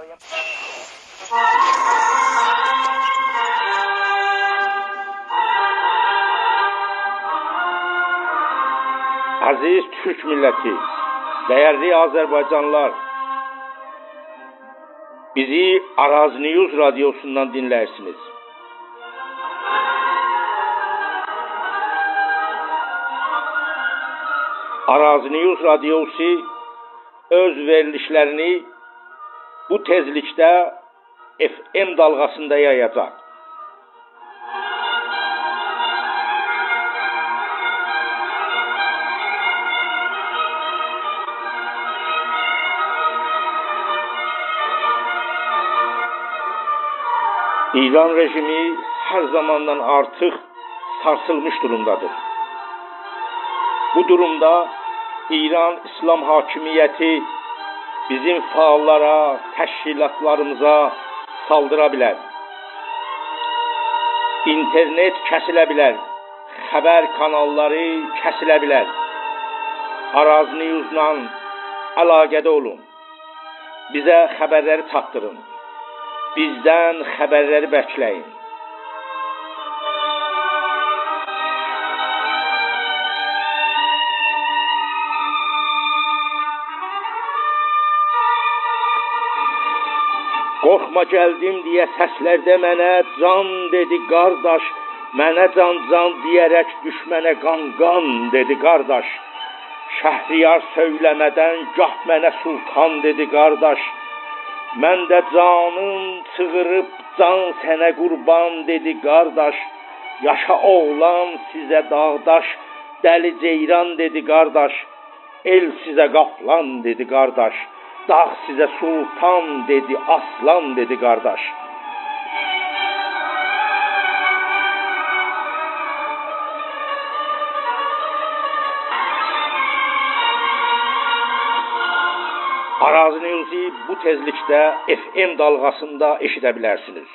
Əziz Türk milləti, dəyərli Azərbaycanlılar, bizi Araz News radiosundan dinləyirsiniz. Araz News radiosu öz verilişlərini bu tezlikdə FM dalğasında yayacaq. İran rejimi hər zamandan artıq sarsılmış durumdadır. Bu durumda İran İslam hakimiyyəti bizim faallara, təşkilatlarımıza saldıra bilər. İnternet kəsilə bilər, xəbər kanalları kəsilə bilər. Araz News'la əlaqədə olun. Bizə xəbərləri çatdırın. Bizdən xəbərləri bəkləyin. Qorxma gəldim deyə səslərdə mənə can dedi qardaş, mənə can can deyərək düşmənə qan qan dedi qardaş. Şəhriyar söyləmədən gah mənə sultan dedi qardaş. Mən də canım çığırıb can sənə qurban dedi qardaş. Yaşa oğlan sizə dağdaş, dəli ceyran dedi qardaş. El sizə qaplan dedi qardaş. Dağ sizə sultan dedi, aslan dedi qardaş. Araz News'i bu tezlikdə FM dalğasında eşidə bilərsiniz.